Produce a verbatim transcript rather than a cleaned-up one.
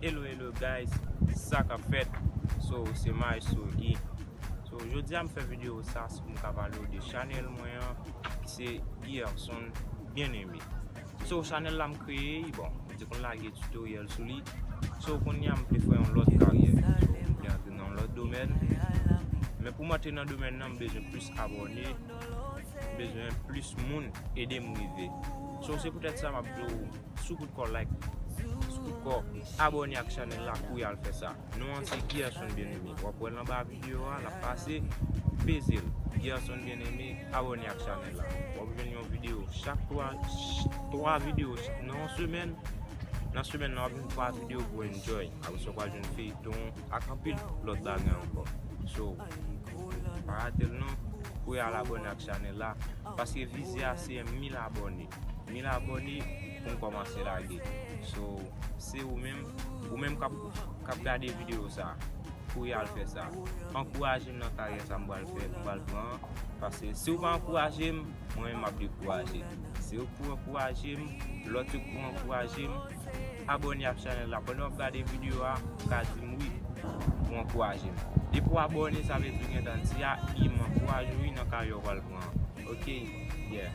Hello, hello guys, sa k ap fèt? So, se Maestro Guy. So, jodi a m fè videyo sa, se pou m ka pale w de chanèl mwen an, ki se Guerson Bien-Aimé. So, chanèl la m kreye, bon, m te konn lage tutoriel sou li. So, kounye a m vle fè yon lòt karyè. So, m vle antre nan yon lòt domèn. Men pou m antre nan domèn nan, m bezwen plis abòne, m bezwen plis moun ede m rive. So, se poutèt sa m ap di w, sou kout kò like, sou kout kò abòne ak chanèl la pou y al fè sa. Non an se Guerson Bien-Aimé. W ap wè l anba videyo a, l ap pase, peze l. Guerson Bien-Aimé, abòne ak chanèl la. W ap jwenn yon videyo chak twa, twa videyo nan yon semèn. Nan semèn nan, w ap jwenn twa videyo pou enjoy. Apre sa, w pral jwenn feyton ak anpil lòt bagay ankò. So, pa rate l non, pou y al abòne ak chanèl la. Paske vize a se mil abòne. Mil abòne pou m kòmanse lage. So, se ou menm, ou menm k ap, k ap gade videyo sa, kouri al fè sa. Ankouraje m nan karyè sa m pral fè, m pral pran an. Paske si w pa ankouraje m, mwen menm m ap dekouraje. Se ou k pou ankouraje m, lòt yo k pou ankouraje m. Abòne ak chanèl la. Pandan w ap gade videyo a, ou ka di m wi, pou ankouraje m. Depi w abòne, sa vle di w gentan di a, i m ankouraje w wi nan karyè w pral pran an. Ok, yeah.